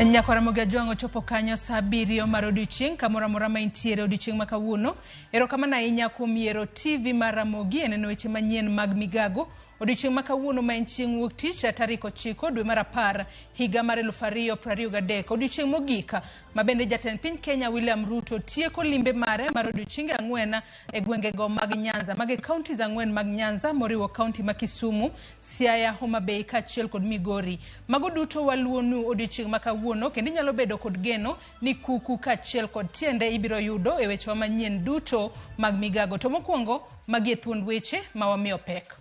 Nyakwar Ramogi Ajwang' ochopo kanyo saa abiriyo mar odiochieng' kamoro amora ma intiere odiochieng' ma kawuono. Erokamano ahinya kuom yiero TV mar Ramogi e neno weche manyien mag migago. Odiochieng' ma kawuono ma en chieng' wuok tich tarik 9 dwe mar 10 higa mar 2023. Odiochieng' mogik ma bende jatend piny Kenya William Ruto tieko limbe mare mar odiochienge ang'wen e gwengego mag Nyanza, mago e counties ang'wen mag Nyanza moriwo county ma Kisumu, Siaya, Homa Bay kaachiel kod Migori. Mago duto waluwonu odiochieng' ma kawuono kendo inyalo bedo kod geno ni kuku kaachiel kod tiende ibiro yudo e wechewa manyien duto mag migago. To mokwongo, magi e thuond weche ma wamiyo pek.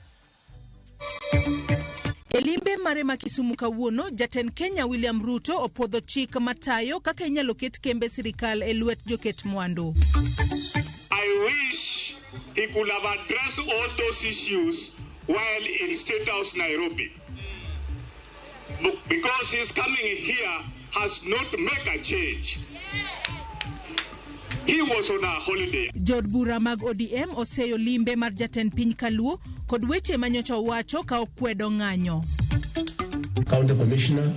E limbe mare ma Kisumu kawuono, jatend Kenya William Ruto opuodho chik matayo kaka inyalo ket kembe sirikal e lwet joket mwandu. I wish he could have addressed all those issues while in State House, Nairobi. Because his coming here has not made a change. He was on a holiday. Jood bura mag ODM oseyo limbe mar jatend piny Kaluo kod weche ma nyocha owacho ka okwedo ng'anyo. County Commissioner,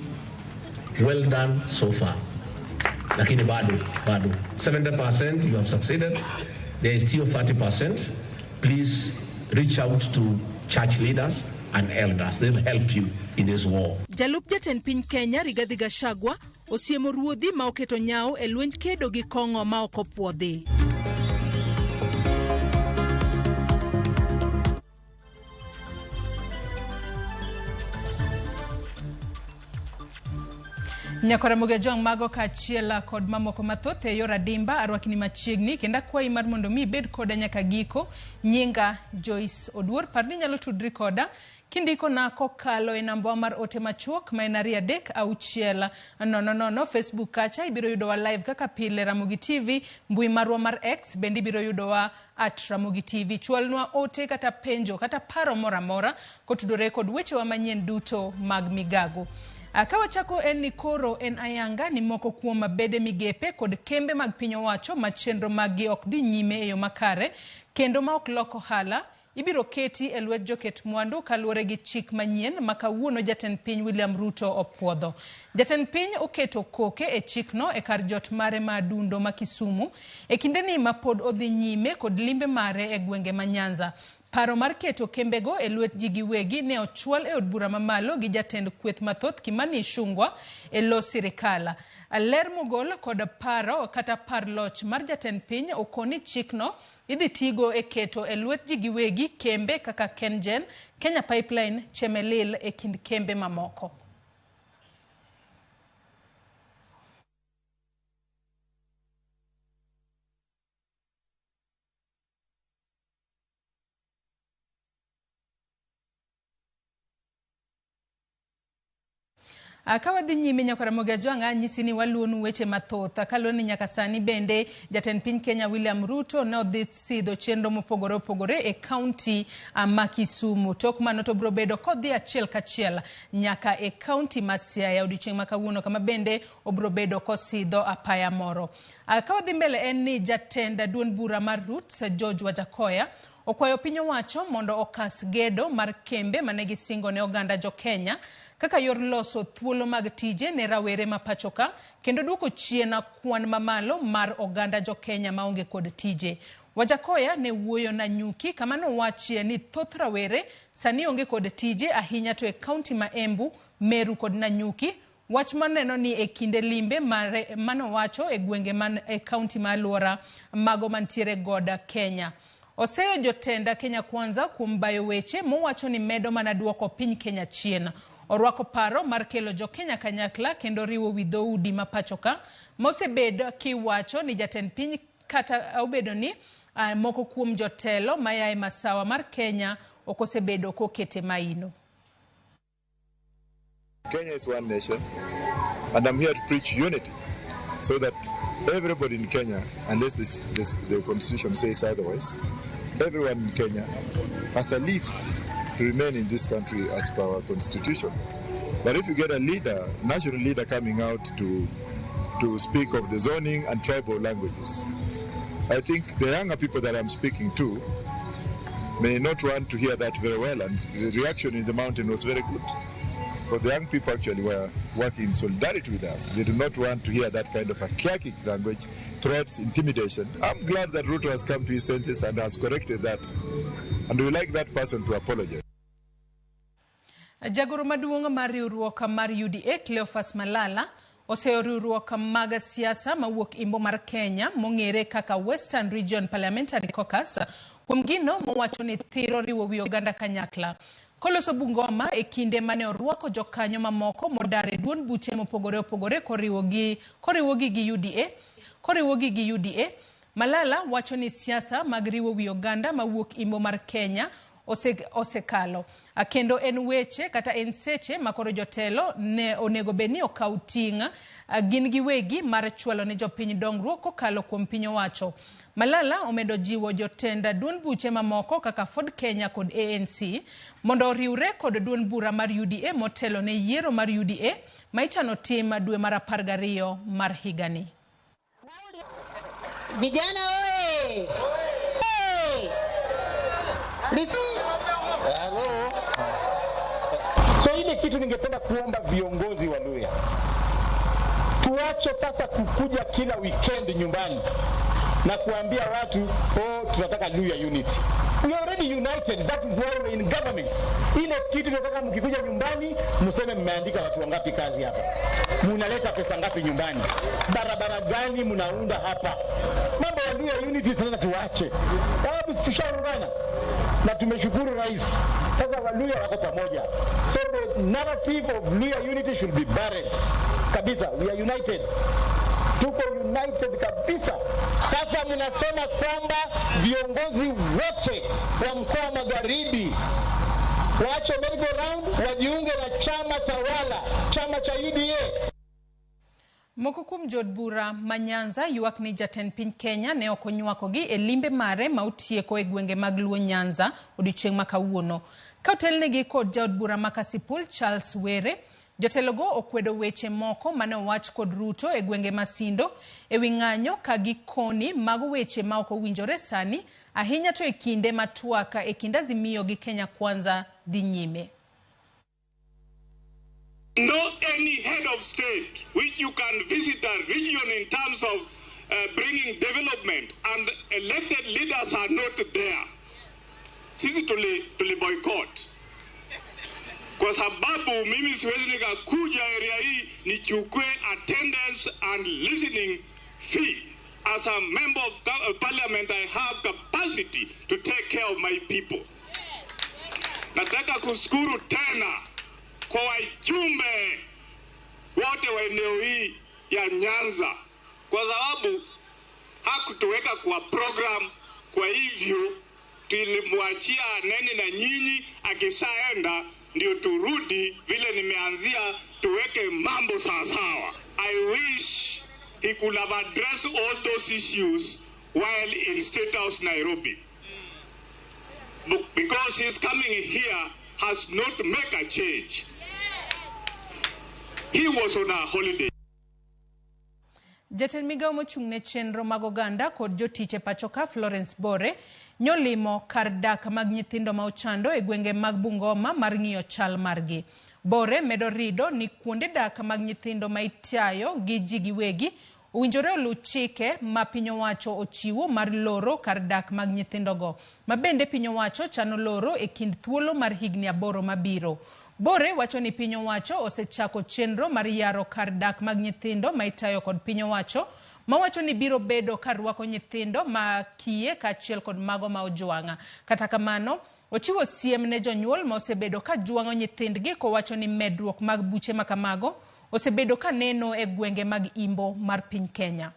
well done so far. Lakini bado, bado. 70% you have succeeded. There is still 30%. Please reach out to church leaders and elders. They'll help you in this war. Jalup jatend piny Kenya Rigathi Gachagua osiemo ruodhi ma oketo nyawo e lwenj kedo gi kong'o ma ok opuodhi. Nyakwar Ramogi Ajwang' mago kaachiel kod mamoko mathoth e yor adimba arwakni machiegni kendo akwayi mar mondo mi ibed koda nyaka giko. Nyinga Joyce Oduor, par ni inyalo tudri koda kindikona kokalo e nambawa mar ote machuok ma en 2 3 6 0 0. Facebook kacha ibiro yudowa live kaka pile Ramogi TV, mbui marwa mar X bende ibiro yudowa at Ramogi TV. Chwalnwa ote kata penjo kata paro moro amora kotudore kod wechewa manyien duto mag migago. Ka wachako en ni koro en ayanga ni moko kuom bede migepe kod kembe mag piny owacho ma chenro maggi ok dhi nyime e yo makare kendo ma ok lok ohala ibiro keti e lwet joket mwandu kaluwore gi chik manyien ma kawuono jatend piny William Ruto opuodho. Jatend piny oketo koke e chikno e kar jot mare ma Adundo ma Kisumu e kindeni ma pod odhi nyime kod limbe mare e gwenge ma Nyanza. Paro mar keto kembego e lwet ji giwegi ne ochwal e od bura mamalo gi jatend kweth mathoth Kimani Ichung'wa e lo sirikal. Ler mogol kod paro kata par loch mar jatend piny okoni chikno idhi tigo e keto e lwet ji giwegi kembe kaka KenGen, Kenya Pipeline, Chemelil e kind kembe mamoko. Ka wadhi nyime nyaka Ramogi Ajwang' anyisi ni waluonu weche mathoth kaluwore ni nyaka sani bende jatend piny Kenya William Ruto ne odhi sidho chenro mopogore opogore e kaunti ma Kisumu. Tok mano to biro bedo kodhi achiel kachiel nyaka e kaunti ma Siaya odiochieng' ma kawuono kama bende obiro bedo kosidho apaya moro. Ka wadhi mbele en ni jatend duond bura mar Roots George Wajackoyah okwayo piny owacho mondo okas gedo mar kembe mane gisingo ne oganda jo Kenya kaka yor loso thuolo mag tije ne rawere ma pachoka kendo duoko chien kwan mamalo mar oganda jo Kenya maonge kod tije. Wajackoyah ne wuoyo Nanyuki kama nowachie ni thoth rawere sani onge kod tije ahinya to e kaunti ma Embu, Meru kod Nanyuki. Wach maneno ni e kinde limbe mare manowacho e gwenge man e kaunti ma aluora mago mantiere goda Kenya. Oseyo jotend Kenya Kwanza kuom bayo weche mowacho ni medo mana duoko piny Kenya chien. Orwako paro mar kelo jo Kenya kanyakla kendo riwo wi dhoudi ma pachoka mosebed kiwacho ni jatend piny kata obedo ni moko kuom jotelo mayae masawa mar Kenya ok osebedo kokete maino. Kenya is one nation, and I'm here to preach unity so that everybody in Kenya, unless the constitution says otherwise, everyone in Kenya has a leave to remain in this country as per our constitution. But if you get a leader, national leader coming out to speak of the zoning and tribal languages, I think the younger people that I'm speaking to may not want to hear that very well, and the reaction in the mountain was very good. But the young people actually were working in solidarity with us. They did not want to hear that kind of archaic language, threats, intimidation. I'm glad that Ruto has come to his senses and has corrected that. And we like that person to apologize. Jagoro maduong' mar riwruok mar UDA Cleophas Malala oseyo riwruok mag siasa mawuok imbo mar Kenya mong'ere kaka Western Region Parliamentary Caucus kuom gino mowacho ni thiro riwo wi oganda kanyakla. Koloso Bungoma e kinde mane orwako jokanyo mamoko modar e duond buche mopogore opogore koriwogi gi UDA koriwogi gi UDA. Malala wacho ni siasa mag riwo wi oganda mawuok imbo mar Kenya osekalo kendo en weche kata en seche makoro jotelo ne onego bed ni okaw ting' gin giwegi mar chwalo ne jopiny dongruok kokalo kuom piny owacho. Malala omedo jiwo jotend duond buche mamoko kaka Ford Kenya kod ANC mondo oriwre kod duond bura mar UDA motelo ne yiero mar UDA ma ichano tim dwe mar 12 mar higani. Vijana oye! Hello. So ile kitu ningependa kuomba viongozi wa Luhya, tuache sasa kukuja kila weekend nyumbani na kuambia watu oh, tunataka Luhya unity. We are already united, that is why we are in government. Ile kitu tunataka mkikuja nyumbani mseme mmeandika watu wangapi kazi hapa, mnaleta pesa ngapi nyumbani, barabara gani mnaunda hapa. Mambo ya Luhya unity sasa tuache, sababu tushaungana na tumeshukuru rais. Sasa Waluhya wako pamoja, so the narrative of Luhya unity should be buried kabisa. We are united, tuko united kabisa. Sasa mnasema kwamba viongozi wote wa mkoa wa Magharibi waache merry-go-round, wajiunge na chama tawala, chama cha UDA. Moko kuom jood bura ma Nyanza ywak ni jatend piny Kenya ne ok onywakogi e limbe mare ma otieko e gwenge mag Luo Nyanza odiochieng' ma kawuono. Ka otelnegi kod jaod bura ma Kasipul Charles Were, jotelogo okwedo weche moko mane owach kod Ruto e gwenge ma Sindo e wi ng'anyo ka gikoni mago weche ma ok owinjore sani, ahinya to e kinde ma twak e kind Azimio gi Kenya Kwanza dhi nyime. No any head of state which you can visit a region in terms of bringing development, and elected leaders are not there. Sisi tuli boycott kwa sababu mimi siwezi nikakuja area hii nichukue attendance and listening fee. As a member of parliament, I have capacity to take care of my people. Nataka kushukuru tena kwa wajumbe wote wa eneo hii ya Nyanza, kwa sababu hakutuweka kwa program. Kwa hivyo tulimwachia nene na nyinyi, akishaenda ndio turudi vile nimeanzia, tuweke mambo sawasawa. I wish he could have addressed all those issues while in State House Nairobi, because his coming here has not made a change. He was on a holiday. Jatend migao mochung' ne chenro mag oganda kod jotich e pachoka Florence Bore nyolimo kar dak mag nyithindo ma ochando e gwenge mag Bungoma mar ng'iyo chal margi. Bore medo rido ni kuonde dak mag nyithindo ma itayo gi ji giwegi owinjore oluw chike ma piny owacho ochiwo mar loro kar dak mag nyithindogo, ma bende piny owacho chano loro e kind thuolo mar higni 8 mabiro. Bore wacho ni piny owacho osechako chenro mar yaro kar dak mag nyithindo ma itayo kod piny owacho, mawacho ni biro bedo kar rwako nyithindo ma kiye kaachiel kod mago ma ojwang'a. Kata kamano, ochiwo siem ne jonyuol ma osebedo ka jwang'o nyithindgi kowacho ni medruok mag buche makamago osebedo ka neno e gwenge mag imbo mar piny Kenya.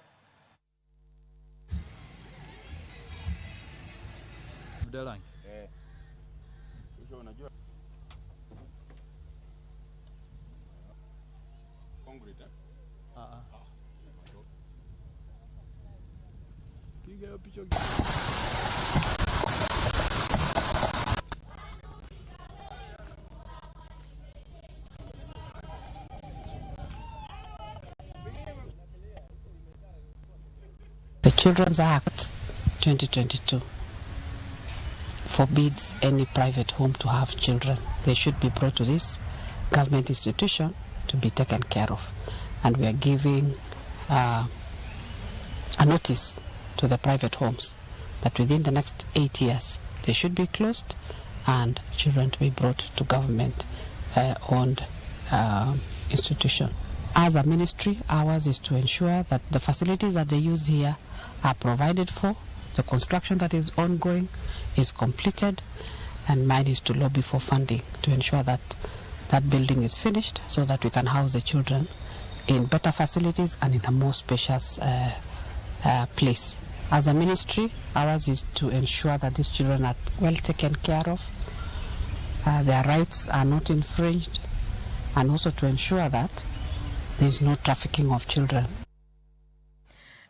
The Children's Act 2022 forbids any private home to have children. They should be brought to this government institution to be taken care of. And we are giving a notice to the private homes that within the next 8 years they should be closed and children to be brought to government owned institution. As a ministry, ours is to ensure that the facilities that they use here are provided for, the construction that is ongoing is completed, and mine is to lobby for funding to ensure that that building is finished so that we can house the children in better facilities and in a more spacious place. As a ministry, ours is to ensure that these children are well taken care of, their rights are not infringed, and also to ensure that there is no trafficking of children.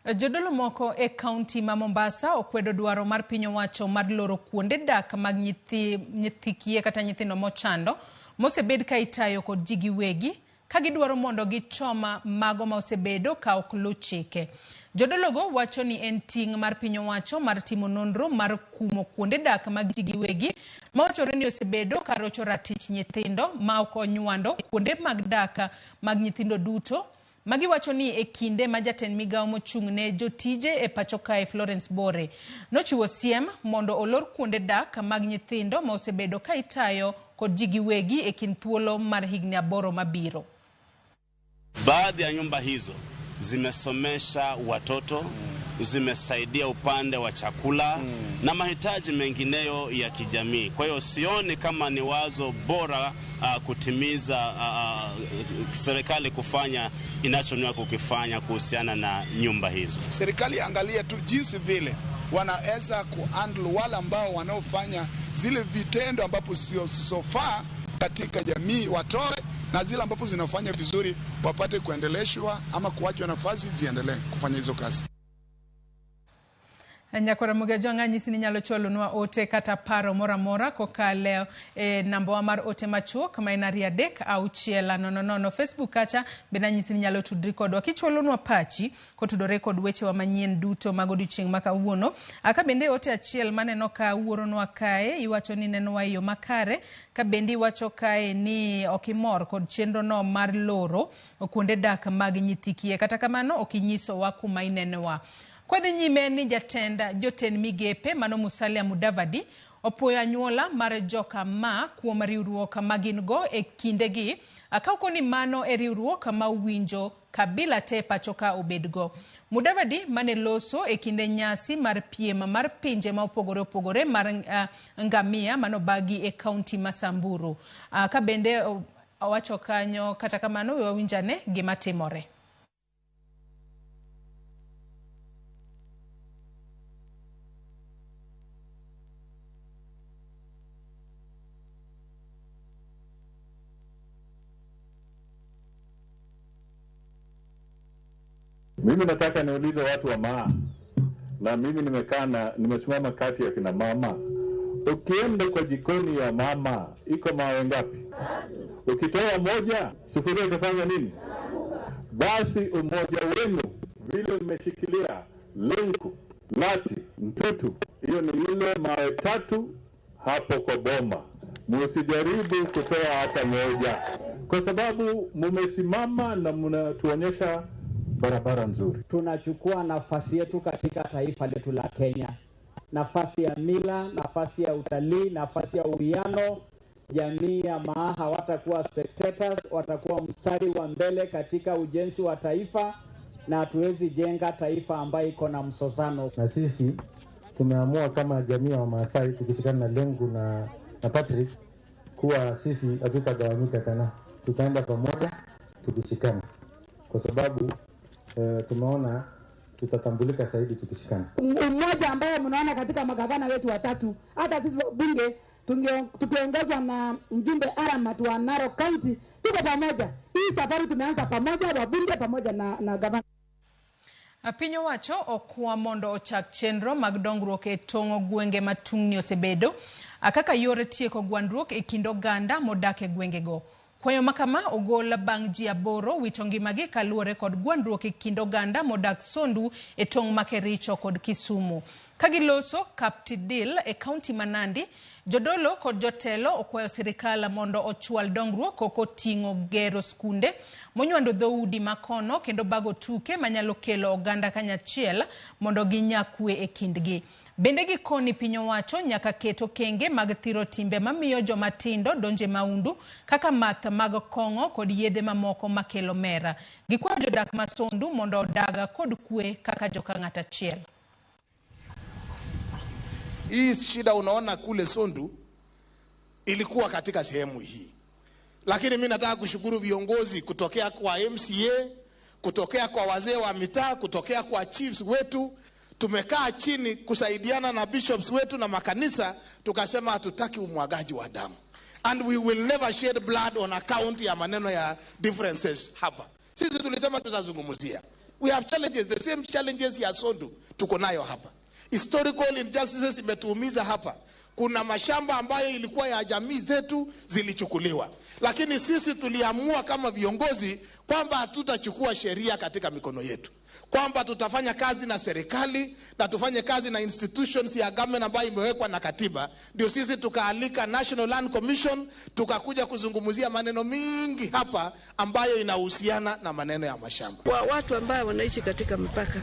Jodolo moko e kaunti ma Mombasa okwedo dwaro mar piny owacho mar loro kuonde dak mag nyithi kiye kata nyithindo mochando mosebed ka itayo kod ji giwegi ka gidwaro mondo gichoma mago ma osebedo ka ok luw chike. Jodologo wacho ni en ting' mar piny owacho mar timo nonro mar kumo kuonde dak mag ji giwegi mawachore ni osebedo ka rocho ratich nyithindo ma ok onywando kuonde mag dak mag nyithindo duto. Magiwacho ni e kinde ma jatend migawo mochung' ne jotije e pacho kae Florence Bore nochiwo siem mondo olor kuonde dak mag nyithindo ma osebedo ka itayo kod ji giwegi e kind thuolo mar higni 8 mabiro. Baadhi ya nyumba hizo zimesomesha watoto, zimesaidia upande wa chakula na mahitaji mengineyo ya kijamii. Kwa hiyo sioni kama ni wazo bora kutimiza serikali kufanya inachonuia kukifanya kuhusiana na nyumba hizo. Serikali angalia tu jinsi vile wanaweza kuhandle wale ambao wanaofanya zile vitendo ambapo sio sofaa katika jamii watoe, na zile ambapo zinafanya vizuri wapate kuendeleshwa ama kuachwa nafasi ziendelee kufanya hizo kazi. Nyakora Mugejo nyisi ni nyalo chwalonwa ote kata paro moro amora kokalo e namba mar ote machuok ma en 2 3 6 0 0. Facebook kacha bende anyisi ni nyalo tudri kodwa kichwalonwa pachi kotudore kod wechewa manyien duto mag odiochieng' ma kawuono. Aka bende ote achiel maneno ka wuoronwa kae iwacho ni nenowa e yo makare, ka bende iwacho kae ni ok imor kod chenrono mar loro kuonde dak mag nyithi kiye, kata kamano ok inyisowa kuma inenowa. Kwadhi nyime ni jotend migepe mano Musalia Mudavadi opuoyo anyuola mar joka ma kuom riwruok ma gin go e kindegi, ka ni mano e riwruok ma owinjo kabila te pacho ka obedgo. Mudavadi mane loso e kinde nyasi mar piem mar pinje ma opogore opogore mar ngamia manobagi e kaunti ma Samburu. Ka bende owacho kanyo, kata kamano we wawinjane gima timore. Mimi nataka niulize watu wa Maa, na mimi nimekaa na nimesimama kati ya kina mama. Ukienda kwa jikoni ya mama iko mawe ngapi? Ukitoa moja, sufuria itafanya nini? Basi umoja wenu vile mmeshikilia lenku, lati, mtutu, hiyo ni ile mawe tatu hapo kwa boma. Msijaribu kutoa hata moja, kwa sababu mumesimama na mnatuonyesha barabara nzuri. Tunachukua nafasi yetu katika taifa letu la Kenya, nafasi ya mila, nafasi ya utalii, nafasi ya uwiano. Jamii ya Maa hawatakuwa spectators, watakuwa mstari wa mbele katika ujenzi wa taifa, na hatuwezi jenga taifa ambayo iko na msozano. Na sisi tumeamua kama jamii ya Maasai tukishikana na Lenku na Patrick kuwa sisi hatutagawanyika tena, tutaenda pamoja tukishikana, kwa sababu tumeona tutatambulika zaidi tukishikana. Umoja ambao mnaona katika magavana wetu watatu, hata sisi bunge tukiongozwa na mjumbe Aramat wa Narok County, tuko pamoja. Hii safari tumeanza pamoja, wabunge pamoja na gavana. Piny owacho okwa mondo ochak chenro mag dongruok e tong'o gwenge ma tungni osebedo kaka yore tieko gwandruok e kind oganda modak e gwengego. Kwayo ma kama ogol bang' ji 8 wito ngimagi kaluwore kod gwandruok e kind oganda modak Sondu e tong' ma Kericho kod Kisumu. Ka giloso Kaptidil e kaunti ma Nandi, jodolo kod jotelo okwayo sirikal mondo ochwal dongruok koting'o gero skunde monywando dhoudi makono kendo bago tuke manyalo kelo oganda kanyachiel mondo ginya kwe e kindgi. Bende gikoni piny owacho nyaka ket okenge mag thiro timbe mamiyo joma tindo donje maundu kaka math mag kong'o kod yedhe mamoko makelo mera. Gikwayo jodak ma Sondu mondo odag kod kwe kaka joka ng'at achiel. Hii shida unaona kule Sondu ilikuwa katika sehemu hii, lakini mi nataka kushukuru viongozi kutokea kwa MCA, kutokea kwa wazee wa mitaa, kutokea kwa chiefs wetu. Tumekaa chini kusaidiana na bishops wetu na makanisa, tukasema hatutaki umwagaji wa damu, and we will never shed blood on account ya maneno ya differences hapa. Sisi tulisema tutazungumzia. We have challenges, the same challenges ya Sondu tuko nayo hapa. Historical injustices imetuumiza hapa. Kuna mashamba ambayo ilikuwa ya jamii zetu zilichukuliwa, lakini sisi tuliamua kama viongozi kwamba hatutachukua sheria katika mikono yetu, kwamba tutafanya kazi na serikali na tufanye kazi na institutions ya government ambayo imewekwa na katiba. Ndio sisi tukaalika National Land Commission, tukakuja kuzungumzia maneno mingi hapa ambayo inahusiana na maneno ya mashamba. Wa watu ambao wanaishi katika mipaka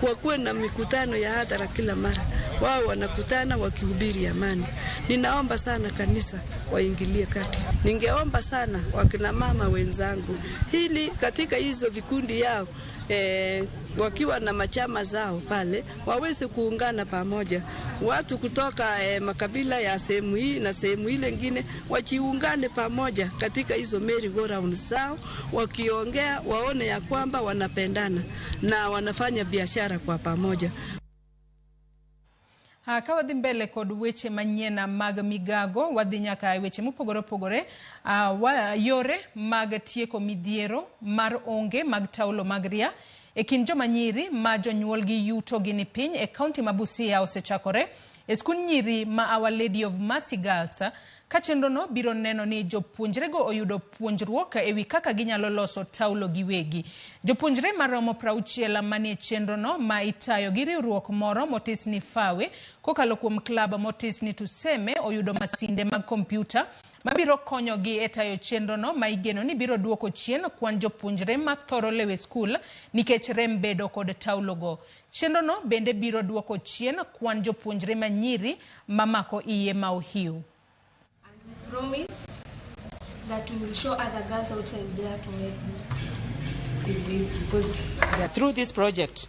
wakuwe na mikutano ya hadhara kila mara, wao wanakutana wakihubiri amani. Ninaomba sana kanisa waingilie kati. Ningeomba sana wakina mama wenzangu, hili katika hizo vikundi yao wakiwa na machama zao pale waweze kuungana pamoja. Watu kutoka makabila ya sehemu hii na sehemu ile nyingine wajiungane pamoja katika hizo merry go round zao, wakiongea waone ya kwamba wanapendana na wanafanya biashara kwa pamoja. Ka wadhi mbele kod weche manyien mag migago, wadhi nyaka e weche mopogore opogore. Yore mag tieko midhiero mar onge mag taulo mag ria e kind joma nyiri ma jonyuolgi yuto gi ni piny e kaunti ma Busia osechakore e skund nyiri ma Our Lady of Mercy Girls, ka chenrono biro neno ni jopuonjrego oyudo puonjruok ewi kaka ginyalo loso taulo giwegi. Jopuonjre maromo 60 manie chenrono ma itayo gi riwruok moro motis ni Fawe kokalo kuom klab motis ni Tuseme oyudo masinde mag kompyuta mabiro konyogi e tayo chenrono ma igeno ni biro duoko chien kwan jopuonjre ma thoro lewo e skul nikech rem bedo kod taulogo. Chenrono bende biro duoko chien kwan jopuonjre ma nyiri mamako iye ma ohiu. Promise that we will show other girls outside there to make this easy, because through this project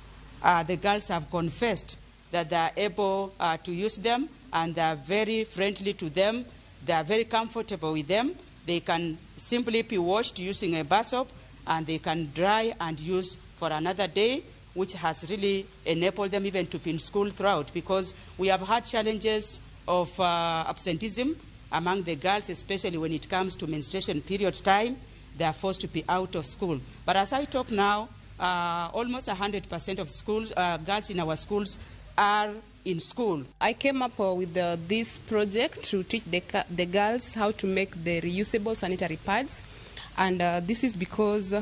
the girls have confessed that they are able to use them, and they are very friendly to them. They are very comfortable with them. They can simply be washed using a bar soap, and they can dry and use for another day, which has really enabled them even to be in school throughout, because we have had challenges of absenteeism among the girls, especially when it comes to menstruation period time. They are forced to be out of school. But as I talk now, almost 100% of schools, girls in our schools are in school. I came up with this project to teach the girls how to make the reusable sanitary pads. And this is because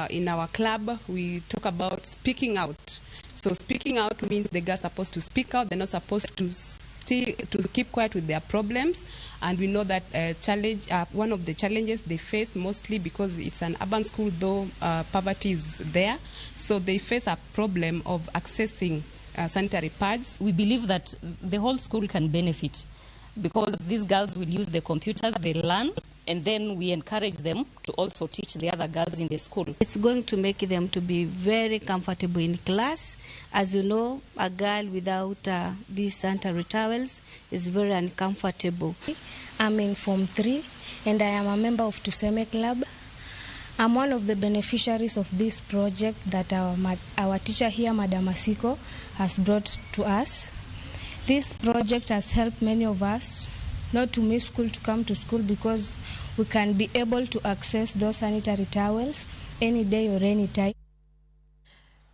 in our club we talk about speaking out. So speaking out means the girls are supposed to speak out. They're not supposed to to keep quiet with their problems. And we know that one of the challenges they face, mostly because it's an urban school, though poverty is there, so they face a problem of accessing sanitary pads. We believe that the whole school can benefit, because these girls will use the computers, they learn, and then we encourage them to also teach the other girls in the school. It's going to make them to be very comfortable in class. As you know, a girl without these sanitary towels is very uncomfortable. I'm in Form 3 and I am a member of Tuseme Club. I'm one of the beneficiaries of this project that our teacher here, Madam Asiko, has brought to us. This project has helped many of us not to miss school, to come to school, because we can be able to access those sanitary towels any day or any time.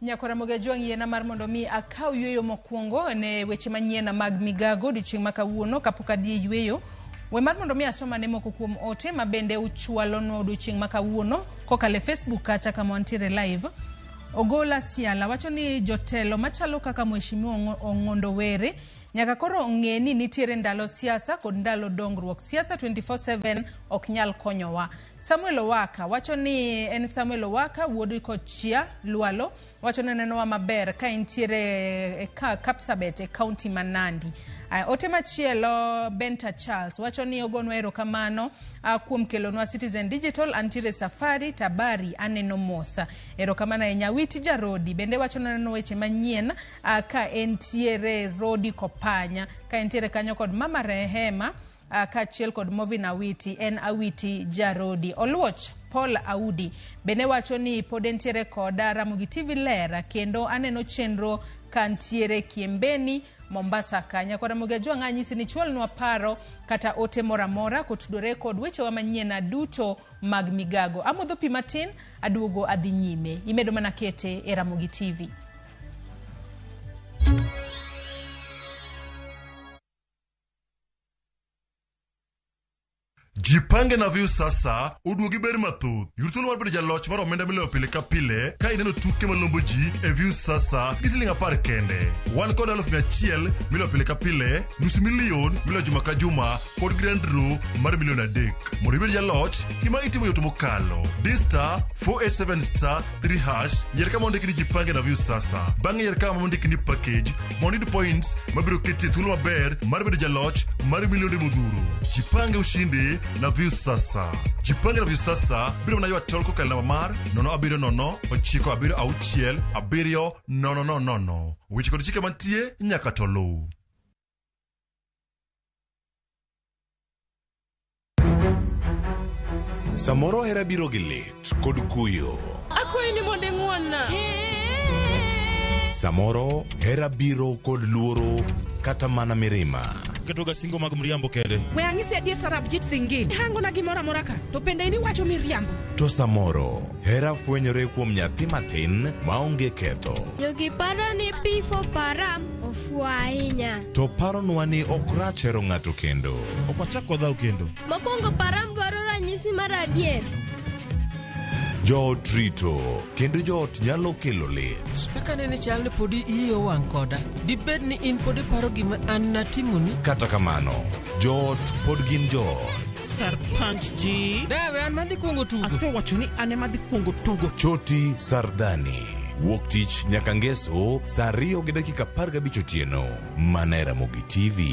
Nyakora Mogajwang' yiena mar mondo mi akaw yweyo mokwongo ne weche manyien mag migago odiochieng' ma kawuono kapok adhi e yweyo. We mar mondo mi asomane moko kuom ote ma bende uchwalonwa odiochieng' ma kawuono kokalo e Facebook kacha kama wantiere live. Ogola Siala wacho ni jotelo machalo kaka Mheshimiwa Ong'ondo Were nyaka koro ong'e ni nitiere ndalo siasa kod ndalo dongruok. Siasa 24/7 ok nyal konyowa. Samuel Owaka wacho ni en Samuel Owaka wuod Kochia Lwalo wacho ni nenowa maber ka entiere Kapsabet e kaunti ma Nandi. Ote machielo Benta Charles wacho ni ogonwa erokamano kuom kelonwa Citizen Digital antiere safari tabari aneno mosa. Erokamano ahinya. Witi Jarodi bende wacho ni oneno weche manyien ka entiere Rodi Kopanya ka entiere kanyo kod Mama Rehema kaachiel kod Movin Awiti en Awiti Jarodi. Oluoch Paul Audi bende wacho ni pod entiere koda Ramogi TV ler kendo aneno chenro kantiere Kiembeni Mombasa kanya. Kod Ramogi Ajwang' anyisi ni chwalnwa paro kata ote moro amora kotudore kod wechewa manyien duto mag migago. Amodho pi matin aduogo adhi nyime. Imedo mana kete e Ramogi TV. Jipange na Viu Sasa oduogi ber mathoth. Yud thuolo mar bedo jaloch mar omenda miloyo pile ka pile ka ineno tuke malombo ji e Viu Sasa gi siling 10 kende. Wan kod 100,000 miloyo pile ka pile, 500,000 miloyo juma ka juma kod grand draw mar 3 million. Mondo ibed jaloch, gima itimo yot mokalo. Di *487*3# yier kama ondiki ni Jipange na Viu Sasa. Bang'e yier kama ondiki ni package mondo iyud points mabiro keti e thuolo maber mar bedo jaloch mar milionde modhuro. Jipange ushindi na Viu Sasa. Jipange na Viu Sasa biro mana ywa tol kokalo namba mar 070 976 7000. Weche kod chike mantie nyaka to luw. Samoro hera biro gi lit kod kuyo. Akwayi ni mondo ing'won-na. Samoro hera biro kod luoro kata mana mirima. Ketoga singo mag mriambo kende. We ang'isi adier Sarabjit Singh. Hangona gimoro amora ka to bende in iwacho miriambo. To samoro hera fwenyore kuom nyathi matin maonge ketho. Jogi paro ni P for Param ofuwo ahinya. To paronwa ni ok rach hero ng'ato kendo. Ok wachak wadhaw kendo. Mokwongo Param dwaro ranyisi mar adier. Joot rito kendo joot nyalo kelo lit. Kaka nene chal ni podi iyi owang' koda. Dibed ni in pod iparo gima an natimoni? Kata kamano, joot pod gin joot. Sarpanch ji. Dawe an madhi kuongo tugo. Asewacho ni an ema dhi kuongo tugo. Choti Sardani. Wuok tich nyaka ngeso saa 2:15 otieno. Mana e Ramogi TV.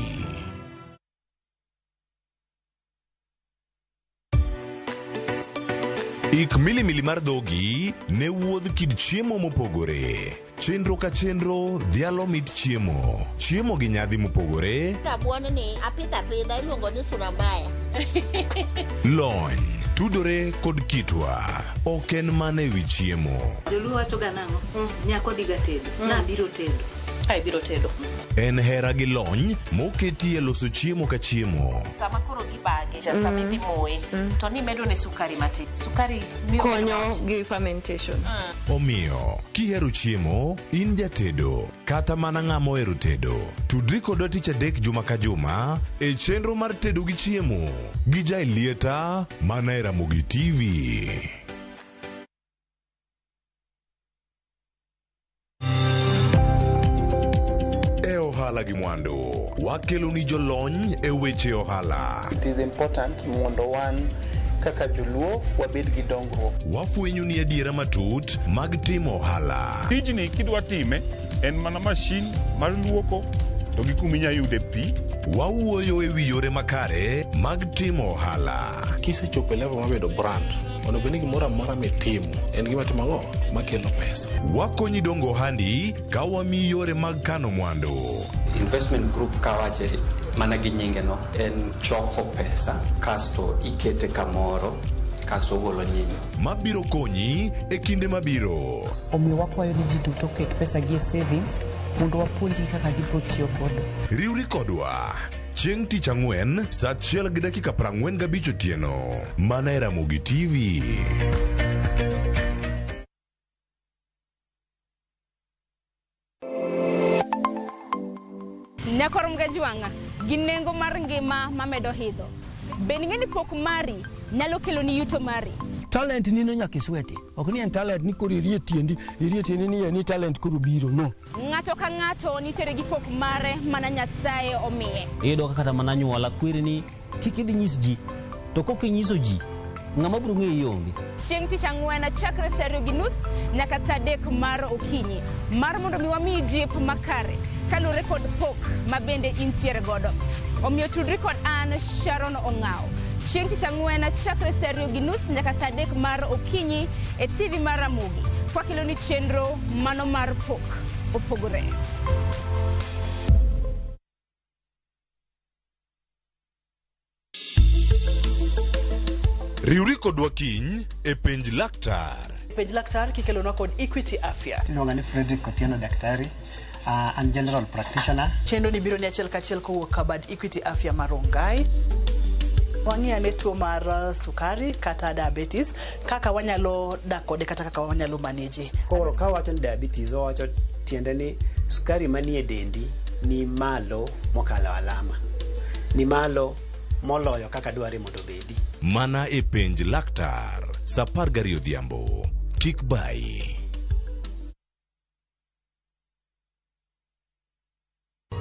Ik milimili mar dhogi ne wuodh kit chiemo mopogore. Chenro ka chenro dhialo mit chiemo. Chiemo gi nyadhi mopogore. Rabuon ni apidho apidha iluongo ni surambaya. Lony tudore kod kitwa. Ok en mana ewi chiemo. Joluo wacho ga nang'o? Nyako dhi ga tedo. Nabiro tedo. Ai biro tedo. En hera gi lony moketi e loso chiemo ka chiemo. Sama koro gibage, sama idhi moye, to nimedo ne sukari matin. Sukari miyo konyo gi fermentation. Omiyo, kihero chiemo, in jatedo, kata mana ng'ama ohero tedo, tudri kodwa tich adek juma ka juma e chenro mar tedo gi chiemo gi Jailieta mana e Ramogi TV. E ohala gi mwandu, wakelo ni jolony e weche ohala. It is important mondo wan kaka joluo wabed gi dongruok. Wafwenyo ni adiera matut mag timo ohala. Tijni kidwa time en mana mashin mar luoko to gi kuma inya yude pi. Wawuoyo e wi yore makare mag timo ohala. Kisechopo e level mar bedo brand, onego bed ni gimoro amora mitimo en gima timo ang'o makelo pesa. Wakonyi dongo ohandi ka wamiyi yore mag kano mwandu. Investment group kawache mana gi nyinge no en choko pesa kasto ikete kamoro kasto ogolo nyinyo. Mabiro konyi e kinde mabiro. Omiyo wakwayo ni ji duto oket pesa gi e savings mondo wapuonjgi kaka gibiro tiyo godo. Riwri kodwa chieng' tich ang'wen saa 1:45 otieno mana e Ramogi TV. Nyakor Mgajwang'a gi nengo mar ngima mamedo hidho. Bende ing'e ni pok mari nyalo keloni yuto mari? Talent nino nyaka isweti. Ok ni en talent ni koro irie tiendi, irie tiendi ni ni talent koro biro, no. Ng'ato ka ng'ato nitiere gi pok mare mana Nyasaye omiye. Iyudo ka kata mana anyuola kweri ni kik idhi nyis ji. To kok inyiso ji, ng'ama biro ng'eyi onge. Chieng' tich ang'wen chakre saa 2:30 nyaka saa 3 mar okinyi mar mondo mi wamiyi jip makare kaluwore kod pok ma bende intiere godo. Omiyo tudri kod an Sharon Ong'awo. Chieng' tich ang'wen chakre saa 2:30 nyaka saa 3 mar okinyi e TV mar Ramogi. Kwakeloni chenro mano mar pok opogore. Riwri kodwa kiny e Penj Laktar. Penj Laktar kikelonwa kod Equity Afya. Iluonga ni Frederick Otieno Daktari. An general practitioner. Chenro ni biro ni achiel kachiel kowuok bad Equity Afya mar Rongai. Wang'i ane tuo mar sukari kata diabetes, kaka wanyalo dak kode kata kaka wanyalo manage. Koro ka wawacho ni diabetes, wawacho tiende ni sukari manie dendi ni malo mokalo alama. Ni malo moloyo kaka dware mondo obedi. Mana e Penj Laktar, saa 12 odhiambo. Kik bayi.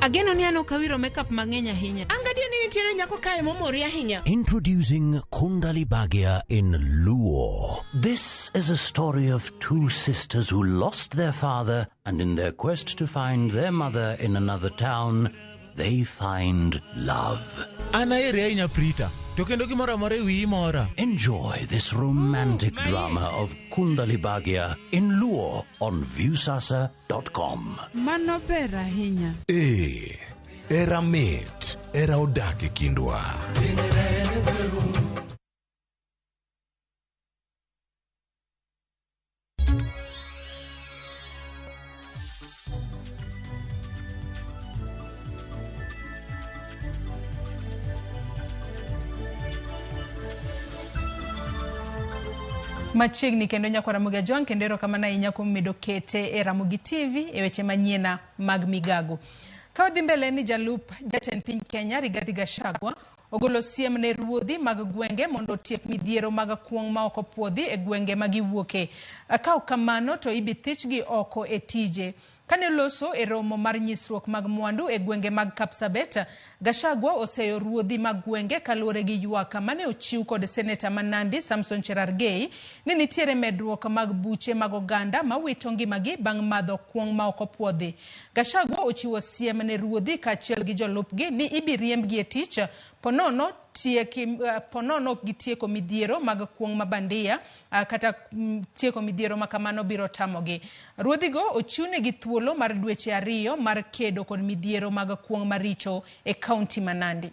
Ageno ni an ok awiro makeup mang'eny ahinya. An gadier ni nitiere nyako kae momori ahinya. Introducing Kundali Bhagya in Luo. This is a story of two sisters who lost their father, and in their quest to find their mother in another town, they find love. An aheri ahinya Prita, to kendo gimoro amora e wiyi mora. Enjoy this romantic drama of Kundali Bhagya in Luo on Viusasa.com. Mano ber ahinya. Ee, era mit, era odak e kindwa. Machiegni kendo nyakwa Ramogi Ajwang', kendo erokamano ahinya kuom medo kete e Ramogi TV e weche manyiena mag migago. Ka wadhi mbele ni jalup jatend piny Kenya Rigathi Gachagua ogolo siem ne ruodhi mag gwenge mondo otiek midhiero mag kuong' ma ok opuodhi e gwenge ma giwuoke. Ka ok kamano to ibi thichgi oko e tije. Kane oloso e romo mar nyisruok mag mwandu e gwenge mag Kapsabet, Gachagua oseyo ruodhi mag gwenge kaluwore gi ywak mane ochiw kod seneta ma Nandi Samson Cherargei ni nitiere medruok mag buche mag oganda mawito ngimagi bang' madho kuong' ma ok opuodhi. Gachagua ochiwo siem ne ruodhi kaachiel gi jolupgi ni ibi riembgi e tich ponono ok gitieko midhiero mag kuong' ma bandia kata tieko midhiero ma kamano biro tamogi. Ruodhigo ochiwnegi thuolo mar dweche 2 mar kedo kod midhiero mag kuong' maricho e kaunti ma Nandi.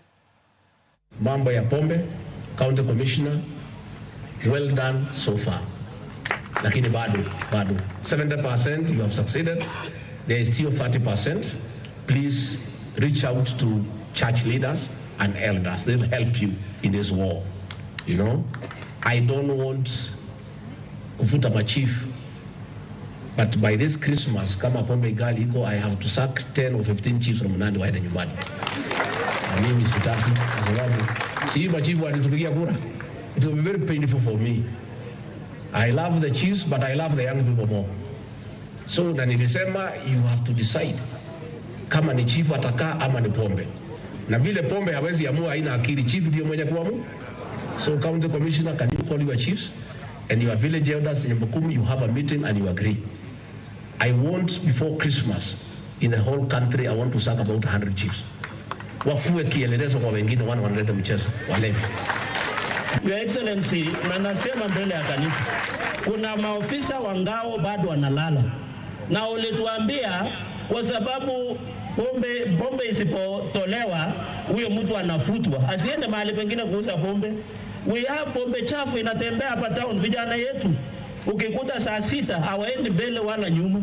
Mambo ya pombe, County Commissioner, well done so far. Lakini bado 70% you have succeeded. There is still 30%. Please reach out to church leaders and elders. They'll help you in this war. You know, I don't want kufuta machief, but by this Christmas, kama pombe gali iko, I have to sack 10 or 15 chiefs from Nandi waende nyumbani. Na mimi sitaki, kwa sababu si machifu walitupigia kura. It will be very painful for me. I love the chiefs, but I love the young people more. So na nilisema you have to decide kama ni chief atakaa ama ni pombe. Na vile pombe hawezi amua, haina akili, chief ndio mwenye kuamua. So county commissioner, can you call your chiefs and your village elders in Nyambukumi, you have a meeting and you agree. I want before Christmas in the whole country, I want to sack about 100 chiefs. Wakuwe kielelezo kwa wengine wanaleta mchezo, walevi. Your Excellency, na nasema mbele ya kanisa, kuna maofisa wa ngao bado wanalala. Na ulituambia kwa sababu pombe isipotolewa huyo mtu anafutwa, asiende mahali pengine kuuza pombe. We have pombe chafu inatembea hapa town, vijana yetu ukikuta saa 6 hawaendi mbele wala nyuma.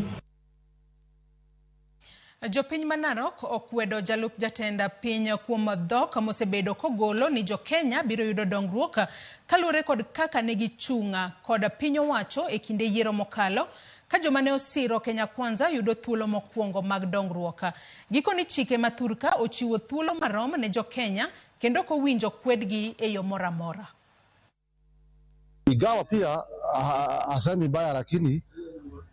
Jopiny ma Narok okwedo jalup jatend piny kuom dhok mosebedo kogolo ni jo-Kenya biro yudo dongruok kaluwore kod kaka ne gichung' kod piny owacho e kinde yiero mokalo. ka joma ne osiro Kenya Kwanza yudo thuolo mokwongo mag dongruok. Gikoni chike ma thurka ochiwo thuolo marom ne jo-Kenya kendo ok owinjo kwedgi e yo moro amora. Ingawa pia hasemi baya, lakini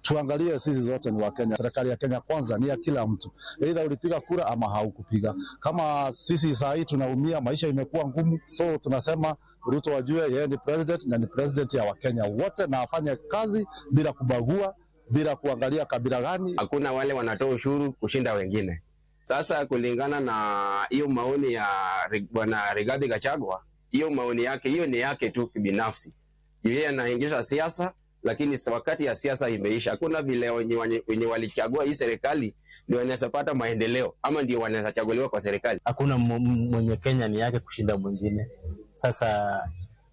tuangalie sisi zote ni Wakenya. Serikali ya Kenya Kwanza ni ya kila mtu, aidha ulipiga kura ama haukupiga. Kama sisi saa hii tunaumia, maisha imekuwa ngumu, so tunasema Ruto ajue yeye ni president na ni president ya Wakenya wote, na afanye kazi bila kubagua, bila kuangalia kabila gani. Hakuna wale wanatoa ushuru kushinda wengine. Sasa kulingana na hiyo maoni ya Bwana Rigathi Gachagua, hiyo maoni yake hiyo ni yake tu kibinafsi. Yeye anaingisha siasa, lakini wakati ya siasa imeisha. Hakuna vile wenye walichagua hii serikali ndio wanaweza pata maendeleo ama ndio wanaweza chaguliwa kwa serikali. Hakuna mwenye Kenya ni yake kushinda mwingine. Sasa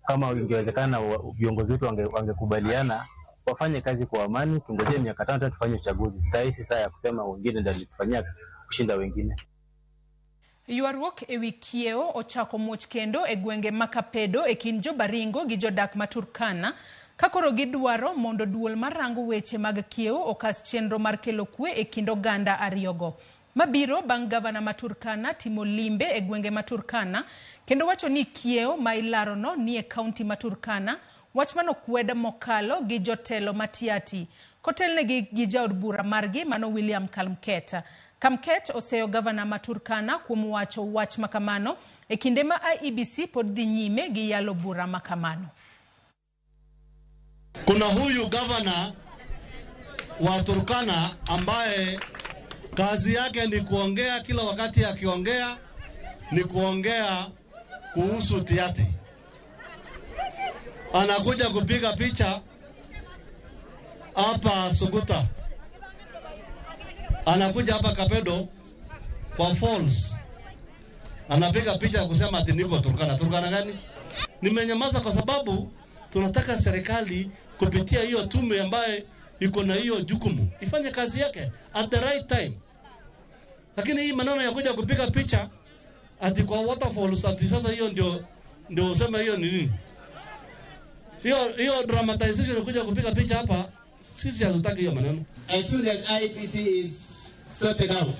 kama ingewezekana viongozi wetu wangekubaliana wafanye kazi kwa amani, tungojee miaka 5 tufanye uchaguzi. Sasa hii si saa ya kusema wengine ndio walitufanyia kushinda wengine. Ywaruok ewi kiewo ochako muoch kendo e gwenge ma Kapedo e kind jo-Baringo gi jodak ma Turkana ka koro gidwaro mondo duol mar rango weche mag kiewo okas chenro mar kelo kwe e kind oganda ariyogo. Mabiro bang' gavana ma Turkana timo limbe e gwenge ma Turkana kendo wacho ni kiewo ma ilarono ni e kaunti ma Turkana, wach manokwed mokalo gi jotelo ma Tiaty kotelnegi gi jaod bura margi mano William Kamket. Kamket oseyo gavana ma Turkana kuom wacho wach makamano e kinde ma IEBC pod dhi nyime gi yalo bura makamano. Kuna huyu gavana wa Turkana ambaye kazi yake ni kuongea kila wakati, akiongea ni kuongea kuhusu Tiaty. Anakuja kupiga picha hapa Suguta, anakuja hapa Kapedo kwa Falls, anapiga picha kusema ati niko Turkana. Turkana gani? Nimenyamaza kwa sababu tunataka serikali kupitia hiyo tume ambaye iko na hiyo jukumu ifanye kazi yake at the right time. Lakini hii maneno ya kuja kupiga picha ati kwa waterfalls, ati sasa hiyo ndio useme hiyo ni nini? Hiyo dramatization kuja kupiga picha hapa, sisi hatutaki hiyo maneno. As soon as IEBC is sorted out,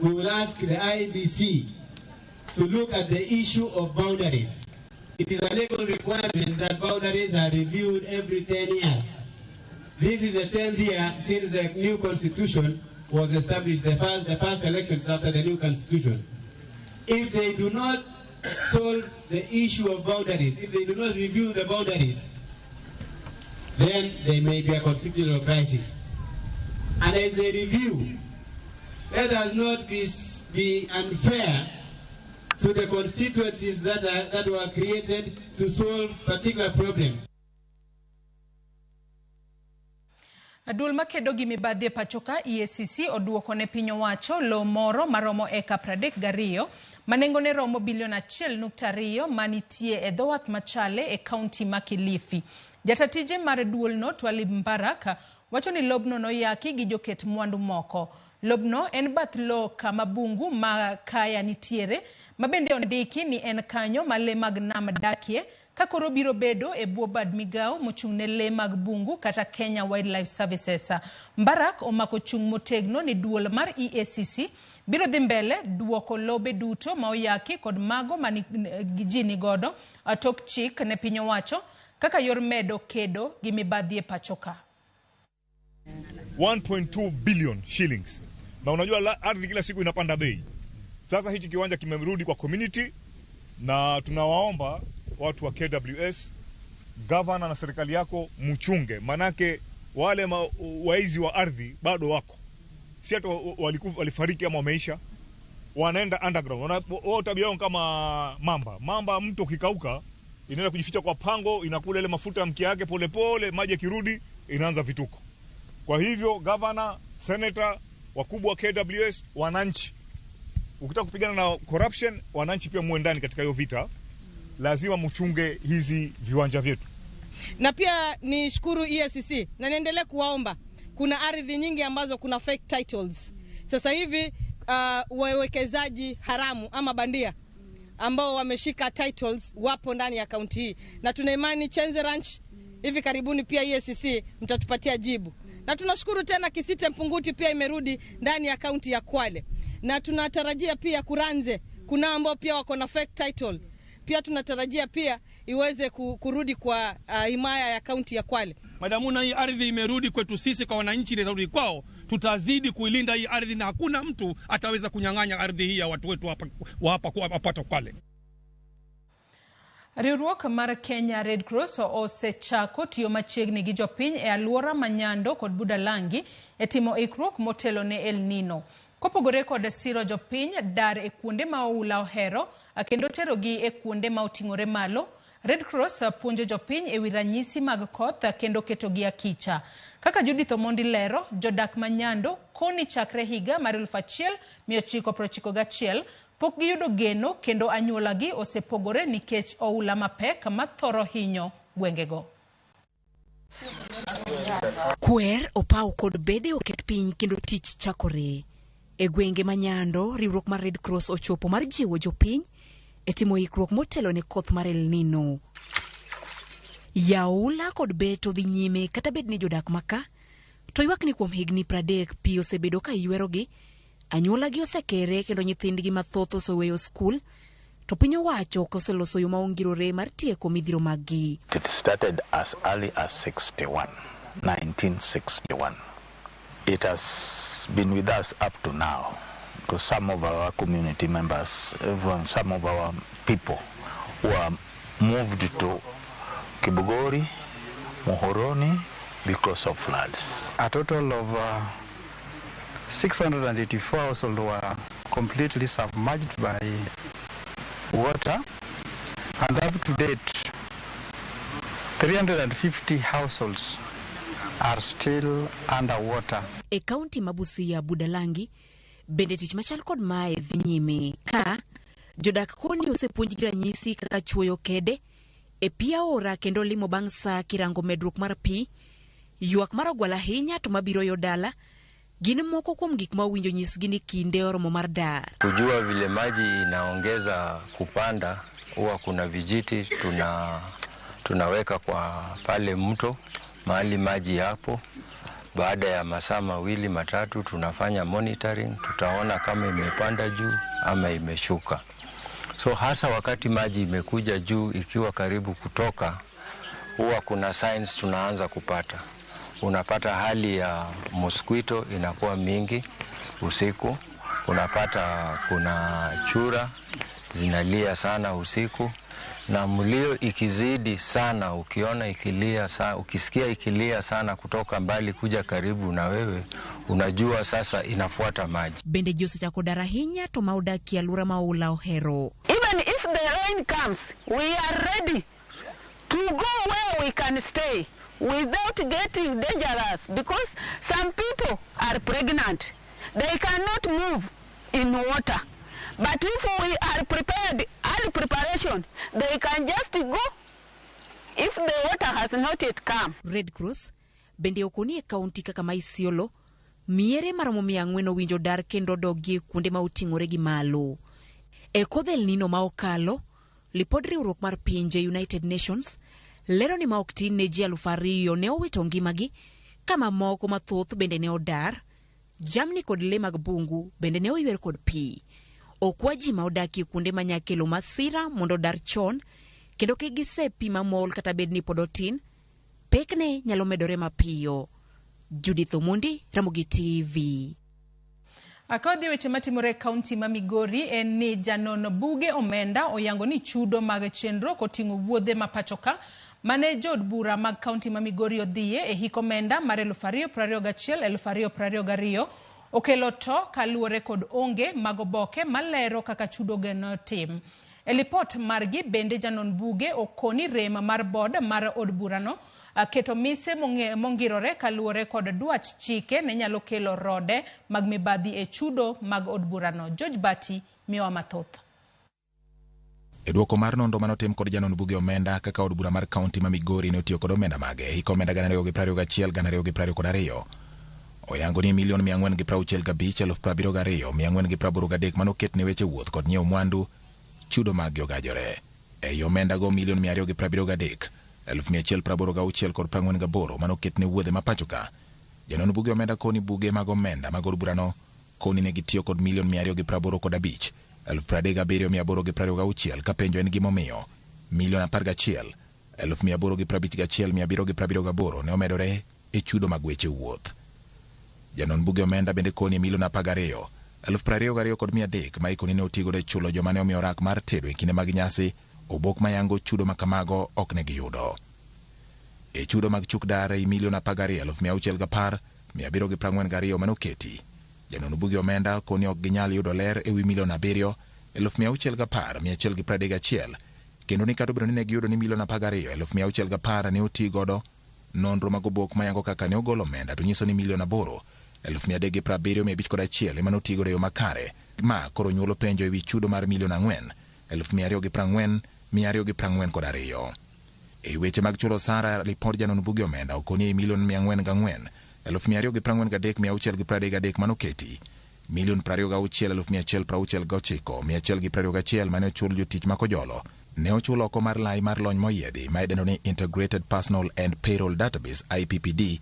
we will ask the IEBC to look at the issue of boundaries. It is a legal requirement that boundaries are reviewed every 10 years. This is the 10th year since the new constitution was established, the first elections after the new constitution. If they do not solve the issue of boundaries, if they do not review the boundaries, then there may be a constitutional crisis. And as they review, let us not be unfair to the constituencies that were created to solve particular problems. Duol makedo gi mibadhi e pachoka EACC oduoko ne piny owacho lowo moro maromo eka 32 ma nengone romo bilion 1.2 manitie e dho wath Machale e kaunti ma Kilifi. Jatatije mar duolno Twalib Mbaraka wacho ni lobno noyaki gi joket mwandu moko. Lobno en bath lowo kama bungu ma kaya nitiere ma bende ondiki ni en kanyo ma lee mag nam dakie ka koro biro bedo e bwo bad migawo mochung' ne lee mag bungu kata Kenya Wildlife Services. Mbarak omako chung' motegno ni duol mar EACC biro dhi mbele duoko lobe duto ma oyaki kod mago ma ji nigodo tok chik ne piny owacho kaka yor medo kedo gi mibadhi e pachoka. 1.2 billion shillings. Na unajua ardhi kila siku inapanda bei. Sasa hichi kiwanja kimerudi kwa community na tunawaomba watu wa KWS, governor na serikali yako mchunge, manake wale waizi wa ardhi bado wako. Si hata walifariki ama wameisha, wanaenda underground. Wao tabia yao kama mamba. Mamba mto kikauka inaenda kujificha kwa pango, inakula ile mafuta ya mkia yake polepole, maji yakirudi inaanza vituko. Kwa hivyo governor, senator, wakubwa wa KWS, wananchi, ukitaka kupigana na corruption, wananchi pia muwe ndani katika hiyo vita. Lazima mchunge hizi viwanja vyetu. Na pia nishukuru EACC na niendelee kuwaomba. Kuna ardhi nyingi ambazo kuna fake titles. Sasa hivi wawekezaji haramu ama bandia ambao wameshika titles wapo ndani ya kaunti hii. Na tuna imani Chenze Ranch hivi karibuni pia EACC mtatupatia jibu. Na tunashukuru tena Kisite Mpunguti pia imerudi ndani ya kaunti ya Kwale, na tunatarajia pia Kuranze kuna ambao pia wako na fake title, pia tunatarajia pia iweze kurudi kwa himaya ya kaunti ya Kwale. Madamuna hii ardhi imerudi kwetu sisi, kwa wananchi inarudi kwao, tutazidi kuilinda hii ardhi na hakuna mtu ataweza kunyang'anya ardhi hii ya watu wetu hapa Kwale. Riwruok mar Kenya Red Cross osechako tiyo machiegni gi jopiny e alwora ma Nyando kod Budalangi e timo ikruok motelo ne El Nino. Kopogore kod siro jopiny dar e kuonde ma oula ohero kendo terogi e kuonde ma oting'ore malo, Red Cross puonjo jopiny ewi ranyisi mag koth kendo ketogi akicha. Kaka Judith Omondi lero, jodak ma Nyando koni chakre higa mar 1991 pok giyudo geno kendo anyuolagi osepogore nikech oula mapek mathoro hinyo gwengego. Kwer, opaw kod bede oket piny kendo tich chakore. E gwenge ma Nyando, riwruok mar Red Cross ochopo mar jiwo jopiny e timo ikruok motelo ne koth mar El Nino. Yaula kod beto dhi nyime kata bed ni jodak maka to ywak ni kuom higni 30 pi osebedo ka ywerogi, anyuolagi osekere kendo nyithindgi mathoth oseweyo skul, to piny owacho ok oseloso yo ma ongirore mar tieko midhiro maggi. It started as early as 1961. It has been with us up to now, because some of our community members, even some of our people were moved to Kibugori, Muhoroni, because of floods. A total of 684 households were completely submerged by water, and up to date, 350 households are still underwater. E kaunti ma Busia Budalangi, bende tich machal kod mae dhi nyime ka jodak koni osepuonjgi ranyisi kaka chuoyo kede e pi aora kendo limo bang' saa kirango medruok mar pi, ywak mar ogwal ahinya to mabiro yo dala gin moko kuom gik ma owinjo nyisgi ni kinde oromo mar dar. Kujua vile maji inaongeza kupanda, huwa kuna vijiti tunaweka kwa pale mto mahali maji hapo. Baada ya masaa mawili matatu tunafanya monitoring, tutaona kama imepanda juu ama imeshuka. So hasa wakati maji imekuja juu ikiwa karibu kutoka, huwa kuna signs tunaanza kupata. Unapata hali ya mosquito inakuwa mingi usiku, unapata kuna chura zinalia sana usiku, na mlio ikizidi sana, ukiona ikilia sana, ukisikia ikilia sana kutoka mbali kuja karibu na wewe, unajua sasa inafuata maji. Bende ji osechako dar ahinya to ma odak e alwora ma oula ohero. Even if the rain comes, we are ready to go where we can stay without getting dangerous, because some people are pregnant. They cannot move in water. But if we are prepared, early preparation, they can just go if the water has not yet come. Red Cross bende okoni e kaunti kaka ma Isiolo, miere maromo 400 owinjo dar kendo dogie kuonde ma oting'ore gi malo. E kodh El Nino ma okalo, lipod riwruok mar pinje United Nations lero ni ma ok tin ne ji 2000 ne owito ngimagi, kama moko mathoth bende ne odar, jamni kod le mag bungu bende ne oywer kod pi. Okwa ji ma odakie kuonde ma nyakelo masira mondo odar chon kendo kik gise pi mamol kata bed ni pod otin, pekne nyalo medore mapiyo. Judith Omondi, Ramogi TV. Akodhi weche matimore e kaunti ma Migori en ni janon buge omenda oyango ni chudo mag chenro koting'o wuodhe ma pachoka mane jood bura mag kaunti ma Migori odhiye e hik omenda mar 2021-2022 okelo to kaluwore kod onge mag oboke malero kaka chudo go tim. E lipot margi bende janon buge okoni rem mar bod mar od burano keto mise mongirore kaluwore kod dwach chike ne nyalo kelo rode mag mibadhi e chudo mag od burano. George Bati miwa mathoth. E dwoko mar nonro manotim kod janon buge omenda kaka od bura mar kaunti ma Migori ne otiyo kod omenda mage hik omenda 2021-2022 oyango ni milion 465,72,483 manoket ne weche wuoth kod nyiewo mwandu chudo maggi ogajore. Ei omenda go milion 273,186 kod 48 manoket ne wuodhe ma pachoka Janon buge omenda koni buge mag omenda mag od burano koni ne gitiyo kod milion 285 37,826 ka penjo en gimomiyo milion 11 851,778 ne omedore e chudo mag weche wuoth. Janon buge omenda bende koni milion 12 22,300 ma ikoni ne otigodo e chulo joma ne omiyo orak mar tedo e kinde mag nyasi, obok mayango chudo ma kamago ok ne giyudo. E chudo mag chuk dar ei milion 12 610 742 mane oketi, janon buge omenda koni ok ginyal yudo ler e wi milion 7 610 131 kendo ni kata obedo ni ne giyudo ni milion 12 610 ne oti godo, nonro mag obok mayango kaka ne ogol omenda to nyiso ni milion 8 370,501 ema notigodo e yo makare, ma koro nyuolo penjo e wi chudo mar milion 4 240,242. E weche mag chulo osara, lipod janon buge omenda okoni ei milion 404 243,633 manoketi, milion 26 169 121 mane ochul jotich ma Kojolo ne ochul oko mar lai mar lony moyiedhi ma idendo ni Integrated Personal and Payroll Database IPPD,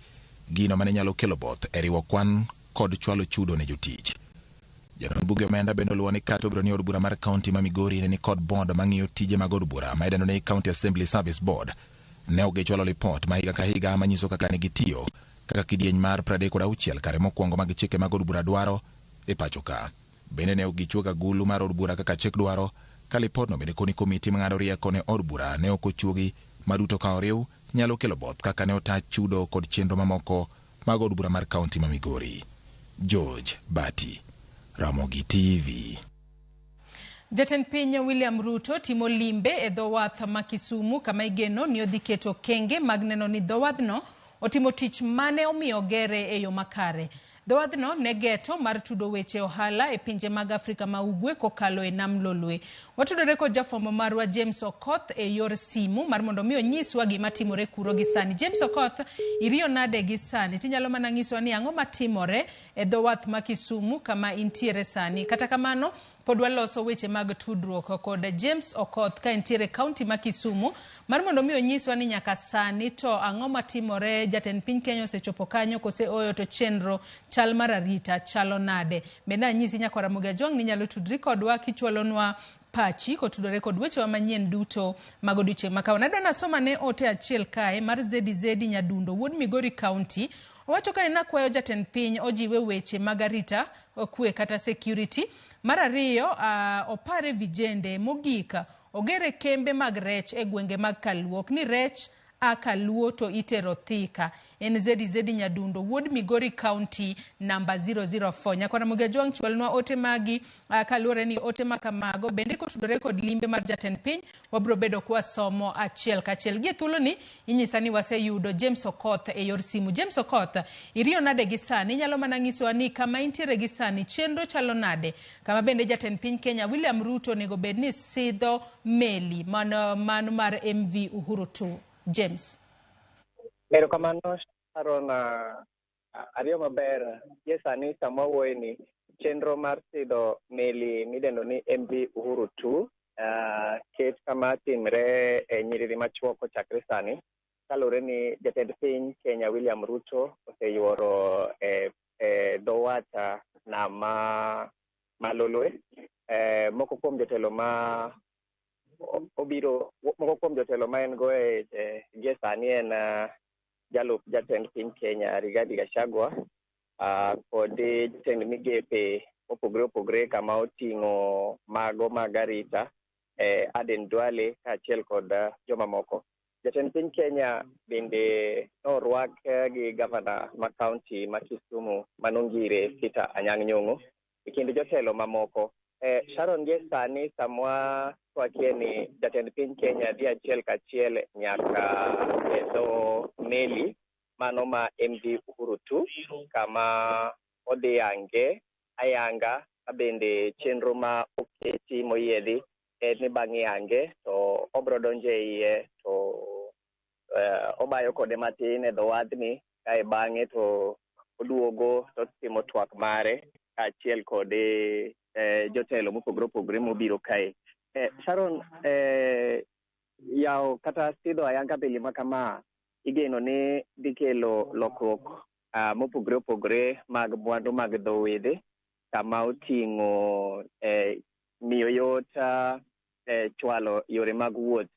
gino mane nyalo kelo both e riwo kwan kod chwalo chudo ne jotich. Janon buge omenda bende oluwo ni kata obedo ni od bura mar kaunti ma Migori ne ni kod board mang'iyo tije mag od bura ma idendo ni County Assembly Service Board, ne ok gichwalo lipot ma higa ka higa manyiso kaka ne gitiyo kaka kidieny mar 36 kare mokwongo mag chike mag od bura dwaro e pacho ka. Bende ne ok gichuog agulu mar od bura kaka chik dwaro, ka lipodno bende koni komiti mang'ado rieko ne od bura ne ok ochuogi ma duto ka oriw nyalo kelo both kaka ne ota chudo kod chenro mamoko mag od bura mar kaunti ma Migori. George Bati, Ramogi TV. Jatend piny William Ruto timo limbe e dho wath ma Kisumu kama igeno ni odhi keto okenge mag neno ni dho wadhno otimo tich mane omiyo gere e yo makare. Dho wadhno ne geto mar tudo weche ohala e pinje mag Afrika ma Ugwe kokalo e nam Lolwe. Watudore kod jafwambo marwa James Okoth e yor simu mar mondo mi onyiswa gima timore kuro gi sani. James Okoth, iriyo nade gi sani? Tinyalo mana nyisowa ni ang'o matimore e dho wath ma Kisumu kama intiere sani. Kata kamano, pod waloso weche mag tudruok kod James Okoth ka entiere kaunti ma Kisumu mar mondo mi onyiswa ni nyaka sani to ang'o matimore, jatend piny Kenya osechopo kanyo kose oyo, to chenro chal mar arita chalo nade. Bende anyisi nyakwar Ramogi Ajwang' ni inyalo tudri kodwa kichwalonwa pachi kotudore kod wechewa manyien duto mag odiochieng' ma kawuono. Adwa nasoma ne ote achiel kae mar ZZ Nyadundo wuod Migori County. Owacho kae nakwayo jatend piny ojiwe weche mag arita kwe kata security. Mar ariyo, opare vijende. Mogik, ogere kembe mag rech e gwenge mag Kaluo. Ok ni rech a Kaluo to itero Thika. En ZZ Nyadundo wuod Migori County namba 004. Nyakwar Ramogi Ajwang' chwalnwa ote magi kaluwore ni ote ma kamago bende kotudore kod limbe mar jatend piny wabiro bedo kwasomo achiel kachiel. Gie thuoloni inyisa ni waseyudo James Okoth e yor simu. James Okoth, iriyo nade gi sani? Inyalo mana nyisowa ni kama intiere gi sani chenro chalo nade? Kama bende jatend piny Kenya William Ruto onego bed ni sidho meli mano mar MV Uhuru 2. James. Erokamano Sharon, ariyo maber. Gie sani sama wawuoye ni chenro mar sidho meli midendo ni MV Uhuru 2 ket kama timre e nyiriri machuok kochakre sani kaluwore ni jatend piny Kenya William Ruto oseyuoro e dho wath nam ma Lolwe. Moko kuom jotelo ma obiro, moko kuom jotelo ma en go e gie sani en jalup jatend piny Kenya Rigathi Gachagua kod jotend migepe mopogore opogore kama oting'o mago mag arita Aden Duale kaachiel kod jomamoko. Jatend piny Kenya bende norwak gi gavana ma kaunti ma Kisumu manongire Peter Anyang' Nyong'o e kind jotelo mamoko. Sharon, gie sani samwa twakie ni jatend piny Kenya dhi achiel kachiel nyaka e dho meli mano ma MV Uhuru 2 kama odhi yange ayanga ka bende chenro ma oketi moyiedhi en ni bang' yange to obro donjo e iye to obayo kode matin e dho wadhni kae bang'e to oduogo to otimo twak mare kaachiel kod jotelo mopogore opogore mobiro kae. Sharon, yawo kata sidho ayanga meli ma kama igeno ni dhi kelo lokruok mopogore opogore mag mwandu mag dho wedhe kama oting'o miyo yot chwalo yore mag wuoth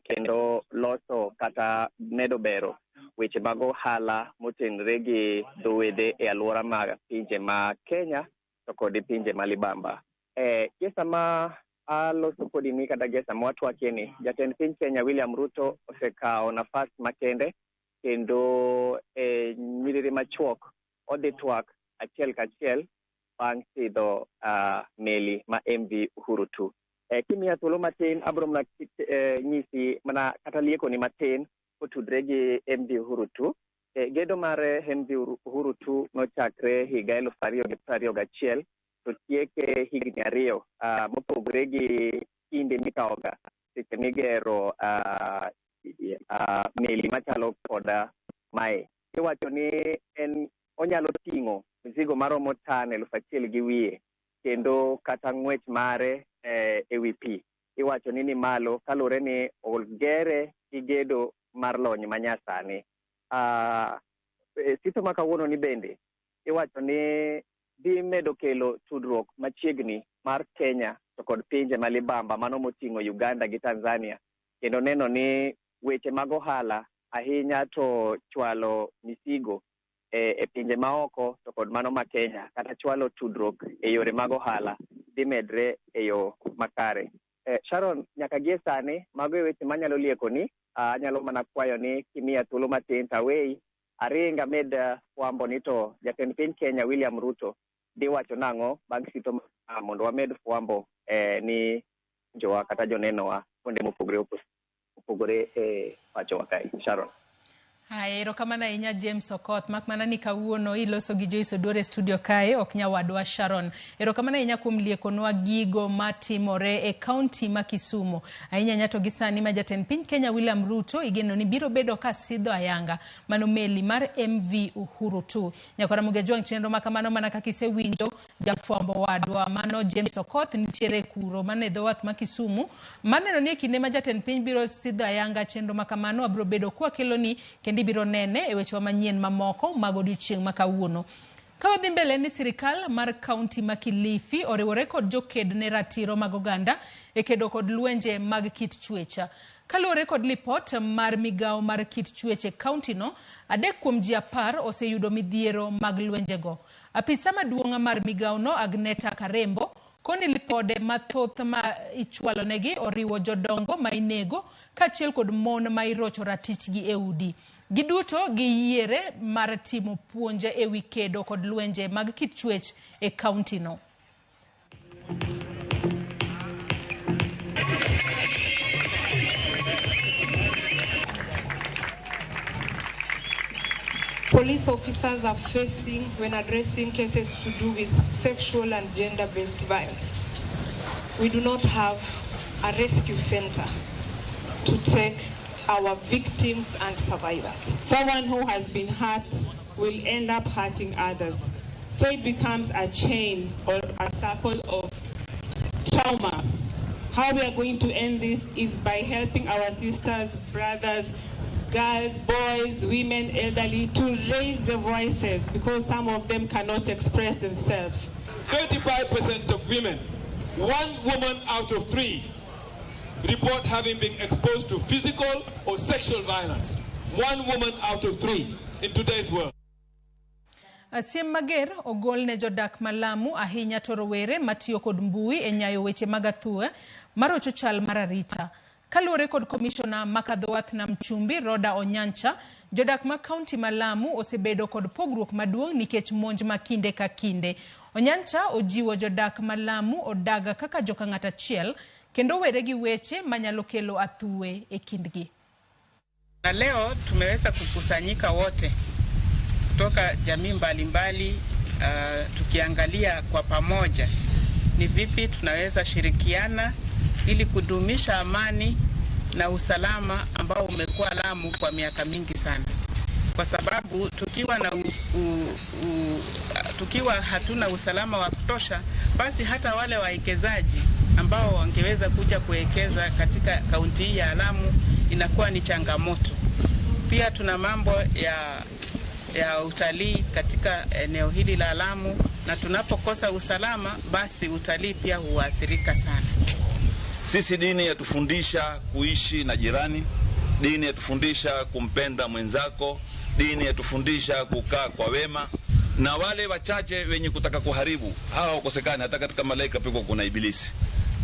kendo loso kata medo bero weche mag ohala motenore gi dho wedhe e alwora mag pinje ma Kenya to kod pinje ma libamba. Gie sama aloso kodi ni kata gie sama watwakie ni, jatend piny Kenya William Ruto osekawo nafas makende kendo nyiriri machuok odhi twak achiel kachiel bang' sidho meli ma MV Uhuru 2. Kimiya thuolo matin abro mana nyisi mana kata liekoni matin kotudre gi MV Uhuru 2. Gedo mar MV Uhuru 2 nochakre higa 2021 to tieke higni 2 mopogore gi kinde mikawoga seche migero meli machalo koda mae. Iwacho ni en onyalo ting'o mizigo maromo tan 1,200 kendo kata ng'wech mare e wi pi iwacho ni malo kaluwore ni ogere gi gedo mar lony manyasani. Sitho ma kawuono ni bende iwacho ni dhi medo kelo tudruok machiegni mar Kenya to kod pinje ma libamba mano moting'o Uganda gi Tanzania kendo neno ni weche mag ohala ahinya to chwalo misigo e pinje maoko to kod mano ma Kenya kata chwalo tudruok e yore mag ohala dhi medre e yo makare. Sharon, nyaka gie sani mago e weche manyalo liekoni. Anyalo mana kwayo ni kimiya thuolo matin to aweyi aring amed fwambo ni to jatend piny Kenya William Ruto dhi wacho nang'o bang' sitho mondo wamed fwambo ni jowa kata jonenowa kuonde mopogore opogore e pachowa kae. Sharon. Haya, erokamano ahinya James Okoth. Mak mana ni kawuono iloso gi Joyce Oduor e studio kae, ok nyawadwa Sharon. Erokamano ahinya kuom liekonwa gigo matimore e kaunti ma Kisumu. Ahinya ahinya to gi sani ma jatend piny Kenya William Ruto igeno ni biro bedo ka sidho ayanga mano meli mar MV Uhuru 2. Nyakwara Ramogi Ajwang', chenro ma kamano mana kaka isewinjo jafwambo wadwa mano James Okoth nitiere kuro mano e dho wath ma Kisumu. Maneno ni e kinde ma jatend piny biro sidho ayanga chenro ma kamano abiro bedo kwakeloni kendo ibiro nene e wechewa manyien mamoko mag odiochieng' ma kawuono. Ka wadhi mbele ni sirikal mar kaunti ma Kilifi oriwore kod joked ne ratiro mag oganda e kedo kod lwenje mag kit chwech. Kaluwore kod lipot mar migawo mar kit chwech e kaunti no, 3 kuom ji 10 oseyudo midhiero mag lwenjego. Apisa maduong' mar migawo no Agneta Karembo koni lipode mathoth ma ichwalonegi oriwo jodongo ma inego kaachiel kod mon ma irocho ratichgi e udi. Giduto giyiere mar timo puonj e wi kedo kod lwenje mag kit chwech e kaunti no. Police officers are facing when addressing cases to do with sexual and gender-based violence. We do not have a rescue center to take our victims and survivors. Someone who has been hurt will end up hurting others. So it becomes a chain or a circle of trauma. How we are going to end this is by helping our sisters, brothers, girls, boys, women, elderly, to raise their voices because some of them cannot express themselves. 35% of women, 1 woman out of 3, report having been exposed to physical or sexual violence. 1 woman out of 3 in today's world. Siem mager ogol ne jodak ma Lamu ahinya to rowere matiyo kod mbui e nyayo weche mag athuwe marocho chal mar arita. Kaluwore kod komishona ma kadho wath Nam Chumbi Roda Onyancha, jodak ma kaunti ma Lamu osebedo kod pogruok maduong' nikech monj ma kinde ka kinde. Onyancha ojiwo jodak ma Lamu odag kaka joka ng'at achiel kendo were gi weche manyalo kelo athuwe e kindgi. Na leo tumeweza kukusanyika wote kutoka jamii mbalimbali, tukiangalia kwa pamoja ni vipi tunaweza shirikiana ili kudumisha amani na usalama ambao umekuwa Lamu kwa miaka mingi sana. Kwa sababu tukiwa hatuna usalama wa kutosha, basi hata wale wawekezaji ambao wangeweza kuja kuwekeza katika kaunti hii ya Lamu inakuwa ni changamoto. Pia tuna mambo ya ya utalii katika eneo hili la Lamu, na tunapokosa usalama basi utalii pia huathirika sana. Sisi dini yatufundisha kuishi na jirani, dini yatufundisha kumpenda mwenzako, dini yatufundisha kukaa kwa wema, na wale wachache wenye kutaka kuharibu hawa wakosekani. Hata katika malaika piko kuna ibilisi.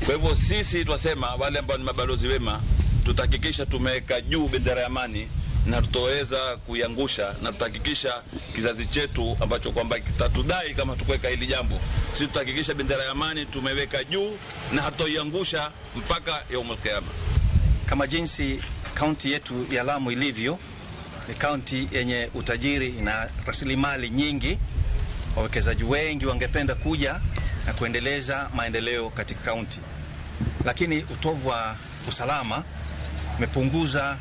Kwa hivyo sisi twasema wale ambao ni mabalozi wema, tutahakikisha tumeweka juu bendera ya amani na tutaweza kuiangusha, na tutahakikisha kizazi chetu ambacho kwamba kitatudai kama tukuweka hili jambo, sisi tutahakikisha bendera ya amani tumeweka juu na hatutoiangusha mpaka yaumul qiyama. Kama jinsi kaunti yetu ya Lamu ilivyo, ni kaunti yenye utajiri na rasilimali nyingi. Wawekezaji wengi wangependa kuja na kuendeleza maendeleo katika kaunti, lakini utovu wa usalama umepunguza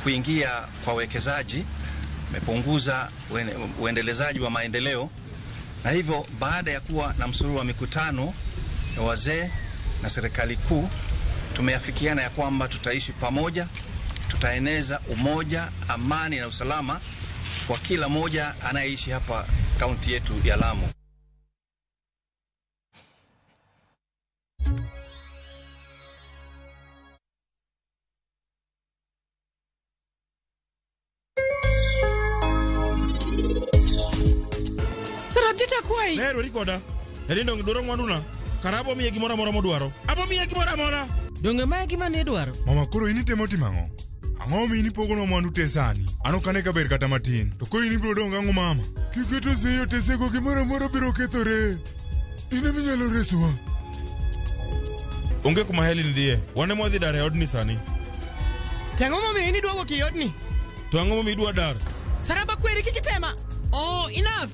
kuingia kwa wawekezaji, umepunguza uendelezaji wa maendeleo, na hivyo baada ya kuwa na msururu wa mikutano ya wazee na serikali kuu, tumeafikiana ya kwamba tutaishi pamoja, tutaeneza umoja, amani na usalama kwa kila mmoja anayeishi hapa kaunti yetu ya Lamu. Sarabjita kwai. Ler rikoda. Erindo ngidoro mwanduna. Karabo miye gimoro amora modwaro. Abo miye gimoro amora. Donge mae gima ne idwaro? Mama koro in itemo timo ang'o? Ang'o mi inipogonwa mwandu te sani? An ok ane kaber kata matin. To koro in ibiro dong' gang'o mama? Kiketo sei otesego gimoro amora biro kethore. In ema inyalo resowa. Onge kuma Helen dhiye. Wan ema wadhi dar e odni sani. To ang'o momiyo in idwa wuok ei odni? To ang'o momiyo idwa dar? Saraba kweri kik itema. Oh, enough.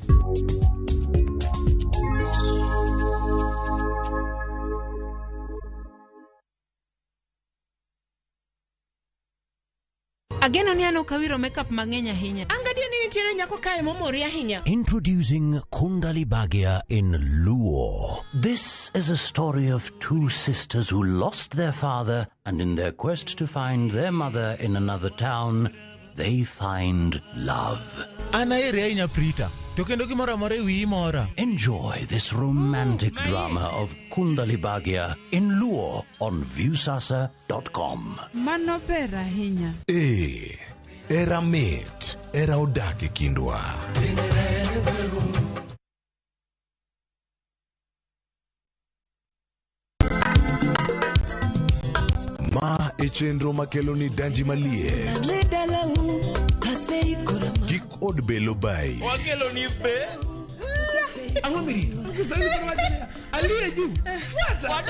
Ageno ni an ok awiro makeup mang'eny ahinya. An gadier ni nitiere nyako kae momori ahinya. Introducing Kundali Bhagya in Luo. This is a story of two sisters who lost their father, and in their quest to find their mother in another town, they find love. An aheri ahinya Prita, to kendo gimoro amora e wiyi mora. Enjoy this romantic drama of Kundali Bhagya in Luo on Viusasa.com. Mano ber ahinya. Ee, era mit, era odak e kindwa. Ma e chenro makelo ni danji maliet. Kik od belo bayi. Wakelo ni be. Ang'o mirito? Kiswahili koro wacho niya, aliye juu. Fuata.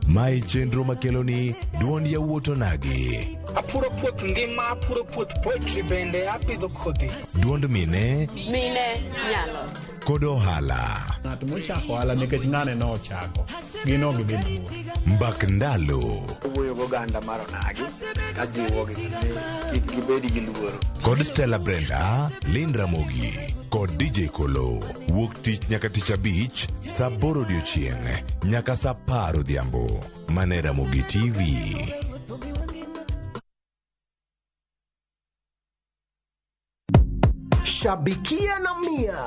Ma e chenro makelo ni duond yawuot onagi. Apuro puoth ngima, apuro puoth poetry bende apidho kodhi. Duond mine Mine nyalo. kod ohala. Ng'at mochako ohala nikech ng'ane nochako, gin ok gidhi mabor. Mbak ndalo Wuoyo goganda mar onagi kajiwogi ni kik gibed gi luoro. kod Stella Brenda, Lynn Ramogi kod DJ Kolo. Wuok tich nyaka tich abich saa aboro odiochieng' nyaka saa apar odhiambo. Mane Ramogi TV. Shabikia na Mia.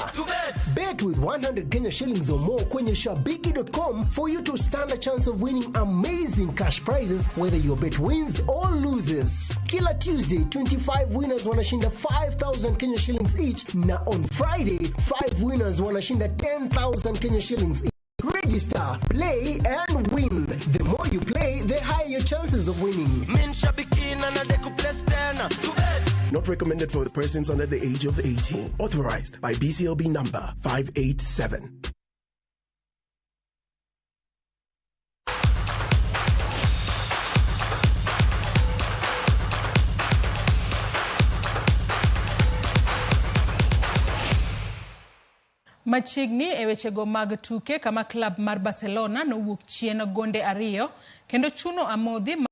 Bet with 100 Kenya shillings or more kwenye shabiki.com for you to stand a chance of winning amazing cash prizes whether your bet wins or loses. Kila Tuesday 25 winners wanashinda 5000 Kenya shillings each na on Friday 5 winners wanashinda 10,000 Kenya shillings each. Register, play and win. The more you play, the higher your chances of winning. Min shabiki na nadeku place tena. Not recommended for persons under the age of 18. Authorized by BCLB number 587. Machiegni e wechego mag tuke kama klab mar Barcelona nowuok chien gonde ariyo kendo chuno amodhi